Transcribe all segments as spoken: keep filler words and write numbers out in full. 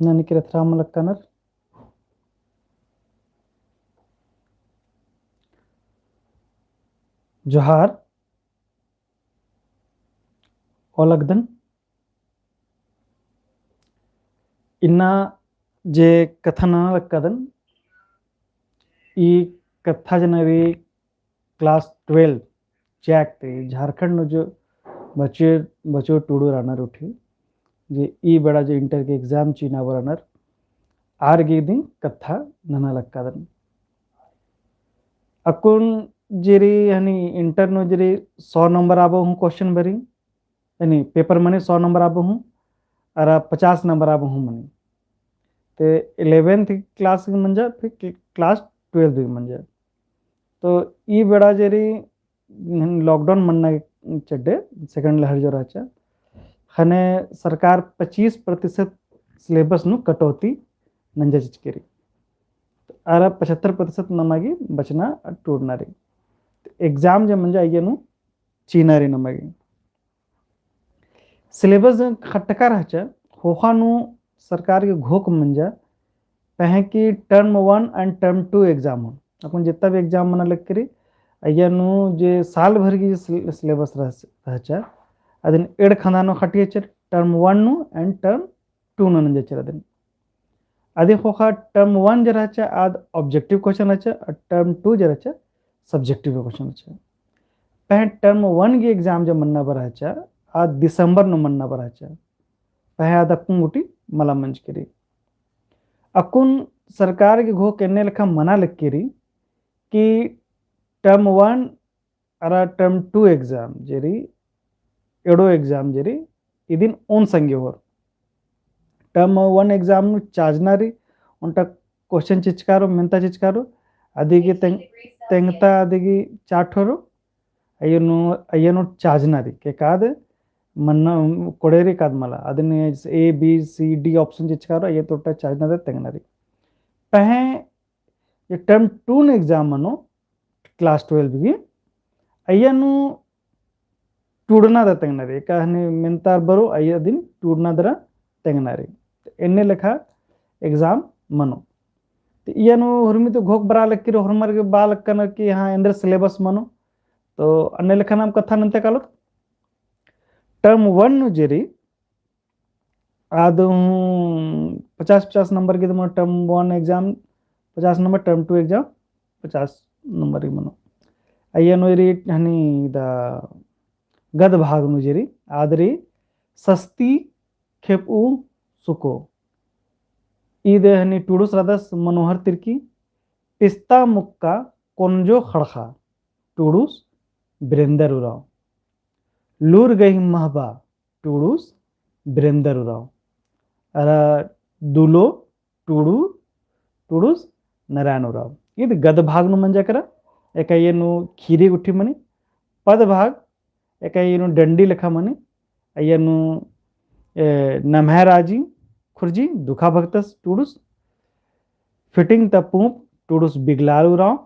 ननी केरथरा मलक्कनर। जोहार। ओलगदन। इन्ना जे कत्था नना लक्कादन, ई कत्था जनरी class twelve जैक ती झारखंड नू जो बच्चो, बच्चो टुड़ु रअनर उठी, जे ई बेड़ा जो इंटर के exam चिअना बरनर, आर गे दिम कत्था नना लक्कादन। अक्कुन जेरी हनी इंटर नू जेरी सौ नंबर आबो हूँ question बरी, यानी paper मनी सौ नंबर आबो हूँ, अरा पचास नंबर आबो हूँ मनी। ते eleventh class गे मंजा, फिर class twelve गे मंजा। तो ई बेड़ा जेरी lockdown मन्ना चड्डे, second लहर जो रहचा, ख़ने सरकार पच्चीस प्रतिशत syllabus नू कटौती नंजा चिचकी रई। अरा पचहत्तर प्रतिशत नमा गे बचना टूड़ना रई। Exam जे मंजा अइय्या नू चिअना रई नमा गे। Syllabus ख़ट्टका रहचा, ख़ोख़ा नू सरकार गे घोख मंजा, पहें कि term one and term two exam हूँ। अक्कुन जितना भी exam मना लगी रई, अइय्या नू जे साल भर की जे syl-, syllabus रह-, रहचा, अदिन एंड़ खंदा नू ख़टियचर, term one नू and term two नू नंजचर अदिन। अदी ख़ोख़ा term one जे रहचा आद objective question रहचा, और term two जे रहचा subjective question रहचा। पहें term one गे exam जे मन्ना बरआ रहचा, आद दिसंबर नू मन्ना बरआ रहचा। पहें आद अक्कुन गूटी मला मंजकी रई। अक्कुन सरकार गे घोख एन्ने लेखा मना लगी रई कि term one अरा term two exam जे रई, एंड़ो exam जे रई, इदिन ओन संगे होर। Term one exam नू चाजना रई, ओन्टा question चिचका रओ, मेन्ता चिचका रओ, अदी गे तेंग-, तेंगता अदी गे चाट होरो, अइय्या नू, अइय्या नू चाजना रई, के काद मन्ना कोड़े रई काद मला, अदिन A, B, C, D option चिचका रओ, अइय्या ती ओन्टा चाजना रई, तेंगना रई। पहें जे term two नू exam मनो, class twelve गे, अइय्या नू टूड़ना दरा तेंगना रई, एका हनी मेन्तार बरो, अइय्या दिम टूड़ना दरा तेंगना रई। एन्ने लेखा exam मनो। तो इय्या नू हुरमी ती घोख बरआ लगी रई, होरमर गे बआ लक्कनर कि हाँ, एन्देर syllabus मनो। तो अन्ने लेखा नाम कत्था नन्ते कालोत। Term one नू जे रई, आद हूँ पचास पचास नंबर गे दिम term one exam पचास नंबर, term two exam पचास नंबर गे मनो। अइय्या नू रई हनी द गद भाग नू जे रई, आद रई सस्ती खेपऊ सुको। ईद हनी टुड़ुस रअदस मनोहर तिर्की। पिस्ता मुक्का कोंजो खड़खा, टुड़ुस बिरेंदर उराँव। लूर गही महबा, टुड़ुस बिरेंदर उराँव। अरा दुलो टुड़ु, टुड़ुस नारायण उराँव। ईद गद भाग नू मंजा केरा, एका अइय्या नू खीरी गुट्ठी मनी, पद भाग, एका अइय्या नू डंडी लेखा मनी, अइय्या नू, ए, नम्है राजी खुर्जी दुखा भगतस टुड़ुस, फिटिंग ता पूँप टुड़ुस बिगलाल उराँव,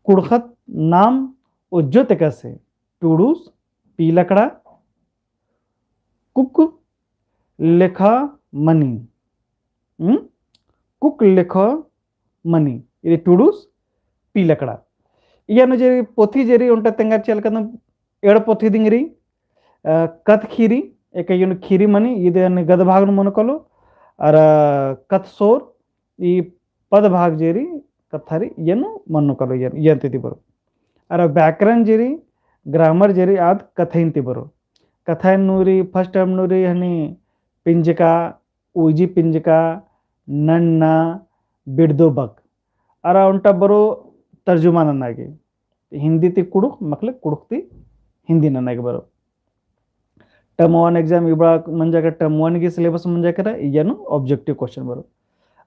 कुँड़ुख़त नाम उज्जो तेकसे टुड़ुस पीलकड़ा, कुक लेखा मनी, हम्म? कुक लेखा मनी, इदे टुड़ुस पीलकड़ा। इय्या नू जे पोथी जे रई ओन्टा तेंगा चिआ लक्कदन एंड़ पोथी दिम रई, अ, कत्थ खीरी, एका अइय्या नू खीरी मनी, इदे अन्ने गद भाग नू मनो कालो, अरा कत्थ सोर, ई पद भाग जे रई, कत्था रई, इय्या नू मनो कालो, इय्या, इय्या ती बरो। अरा व्याकरण जे रई, grammar जे रई, आद कत्थइन ती बरो। कत्थइन नू रई, first term नू रई, हनी पिंजका, उइजी पिंजका, नन्ना, बिड़दो बक। अरा ओन्टा बरो तर्जुमा नना गे। हिंदी ती कुँड़ुख़, मतलब कुँड़ुख़ ती हिंदी नना गे बरो। Term one exam इबड़ा मंजा केरा, term one गे syllabus मंजा केरा, इय्या नू objective question बरो।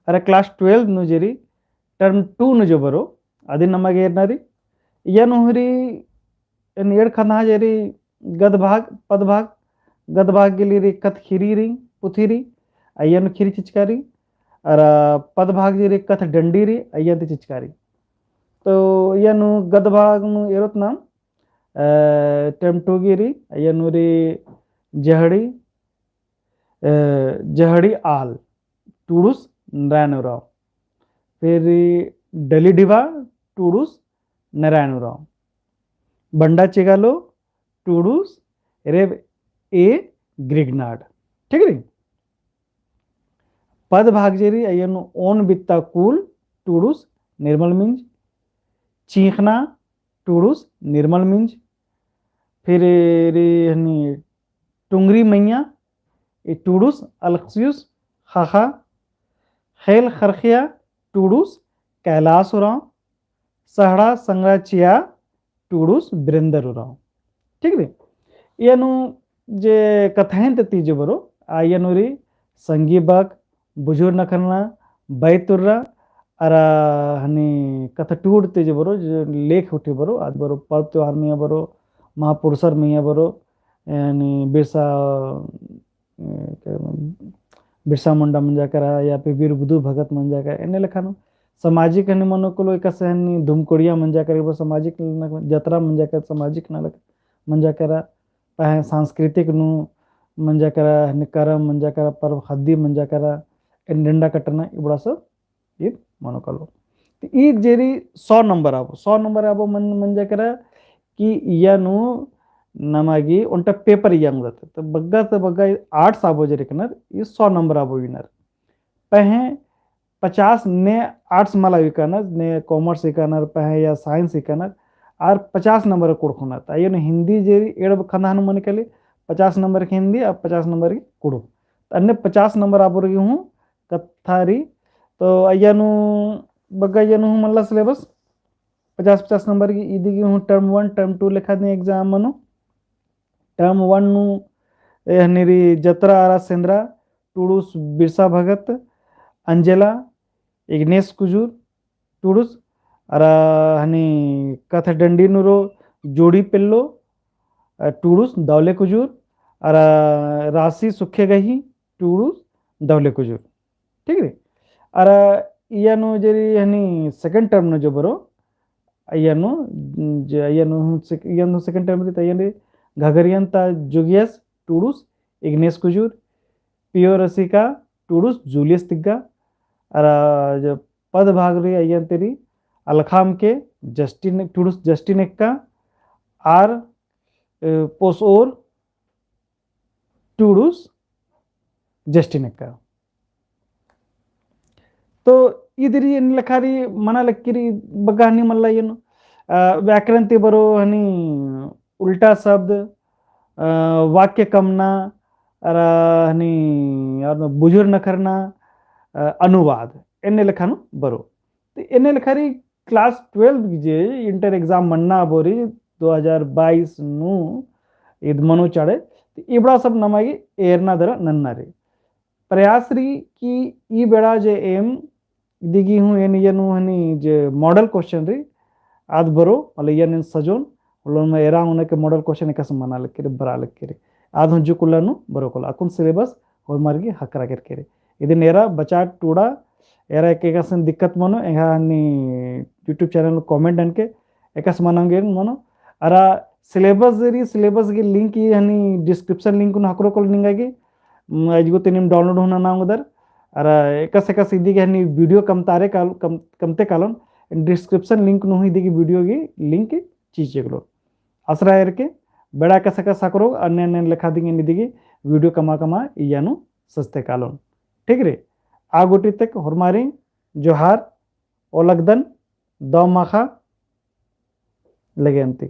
अरा class twelve नू जे रई, term two नू जो बरो, अदिन नमा गे एरना रई। इय्या नू हूँ रई, एन एंड़ खंदहा जे रई गद भाग, पद भाग, गद भाग गे लिए रई कत्थ खीरी रई, पुथी रई, अइय्या नू खीरी चिचका रई, अरा पद भाग जे रई कत्थ डंडी रई, अइय्या ती चिचका रई। तो इय्या नू गद भाग नू एरोत नाम, अ, term two गे रई, अइय्या नू रई जहड़ी, अ, जहड़ी आल, टूड़ुस नारायण उराँव। फिर डली ढिबा, टूड़ुस नारायण उराँव। बंडा चिगालो, टूड़ुस रेव ए ग्रिगनाड। ठीक रई? पद भाग जे रई, अइय्या नू ओन बित्ता कूल, टूड़ुस निर्मल मिंज। चींख़ना, टूड़ुस निर्मल मिंज। फिर रई हनी टुंगरी मइय्याँ, ई टूड़ुस अल्क्सियुस ख़ाख़ा। ख़ेल ख़रख़िया, टूड़ुस कैलास उराँव। सहड़ा संगरा चिआ, टूड़ुस बिरेंदर उराँव। ठीक रई? अइय्या नू जे कत्थाइन ती जे बरो, अइय्या नू रई संगी बक, बुझुर नखरना, बैतुर्रा, अरा हनी कत्था टूड़ ती जे बरो, जे लेख उठी बरो, आद बरो पर्व त्योहार मइय्याँ बरो, महापुरुषर मइय्याँ बरो, यानी बिरसा, अ, बिरसा मुंडा मंजा केरा या फिर वीर बुधु भगत मंजा केरा, एन्ने लेखा नू सामाजिक हनी मनो कालो, एकासे हनी धुमकोड़िया मंजा केरा, बरो सामाजिक न-, जतरा मंजा केरा, सामाजिक नलख मंजा केरा, पहें सांस्कृतिक नू मंजा केरा, हनी करम मंजा केरा, पर्व ख़द्दी मंजा केरा, एन डंडा कट्टना, इबड़ा सब ईद मनो कालो। तो ईद जे रई सौ नंबर आबो, सौ नंबर आबो मन, मंजा केरा कि इय्या नू नमा गे ओन्टा paper इय्या ओंगदत। तो बग्गे ता बग्गे arts आबो जे रई कनर, ई सौ नंबर आबो इनर। पहें पचास ने arts मला इकनर, ने commerce इकनर, पहें या science इकनर, आर पचास नंबर कुँड़ुख़नर। तो अइय्या नू हिंदी जे रई एंड़ खंदा हूँ मनी काली, पचास नंबर की हिंदी, आ पचास नंबर की कुँड़ुख़। तो अन्ने पचास नंबर आबो गे हूँ कत्था रई। तो अइय्या नू बग्गे अइय्या नू हूँ मल्ला syllabus, पचास पचास नंबर की इदी गे हूँ term one, term two लेखा दिम exam मनो। Term one नू ए हनी रई जतरा अरा सेंदरा, टूड़ुस बिरसा भगत, अंजेला, इग्नेस कुजूर, टूड़ुस, अरा हनी कत्था डंडी नू रओ जोड़ी पेल्लो, अ, टूड़ुस दौले कुजूर, अरा रासी सुखे गही, टूड़ुस दौले कुजूर। ठीक रई? अरा इय्या नू जे रई हनी second term नू जे बरो, अइय्या नू, जे अइय्या नू हूँ sec-, अइय्या नू second term रई, तो अइय्या नू घगरियन ता जुगियस, टूड़ुस इग्नेस कुजूर, पियो रसिका, टूड़ुस जूलियस तिग्गा, अरा जे पद भाग रई अइय्या ती रई अलख़ाम के जस्टिन, टूड़ुस जस्टिन एक्का, आर, अ, पोसोर, टूड़ुस जस्टिन एक्का। तो ईद रई एन्ने लेखा रई मना लगी रई बग्गे हनी मल्ला अइय्या नू, अ, व्याकरण ती बरो हनी उल्टा शब्द, अ, वाक्य कमना, अरा हनी और बुझुर नखरना, अ, अनुवाद, एन्ने लेखा नू बरो। तो एन्ने लेखा रई class twelve जे inter exam मन्ना आबो रई दो हज़ार बाईस नू ईद मनो चाड़े, तो इबड़ा सब नमा गे एरना दरा नन्ना रई। प्रयास रई कि ई बेड़ा जे एम इदी गे हूँ एन इय्या नू हनी जे model question रई, आद बरो, मतलब इय्या नू एन सजोन, उल्ला नू एरा ओना के model question एकासे मना लगी रई, बरा लगी रई। आद हूँ जुक उल्ला नू बरो कालो, अक्कुन syllabus होरमर गे ख़क्खरा केरकी रई। इदिन एरा बचा टूड़ा, एरा एकासे दिक्कत मनो, एंग्है हनी YouTube channel comment ननके, एकासे मना गे मनो। अरा syllabus जे रई, syllabus गे link ई हनी description link नू ख़क्खरो कालो निंगा गे, म, अजगो ती नीम download हूँ नना ओंगदर। अरा एकासे एकासे इदी गे हनी video कमतारे काल-, कम-, कमते कालोन, description link नू हूँ इदी गे video गे link चिच्चकलोन। आसरा एरके, बेड़ा एकासे एकासे ख़क्खरो, अन्ने अन्ने लेखा दिम एन इदी गे video कमआ कमआ इय्या नू सजते कालोन। ठीक रई? आ गूटी तक होरमारिन जोहार, ओलगदन, दव माख़ा, लगे अन्ती।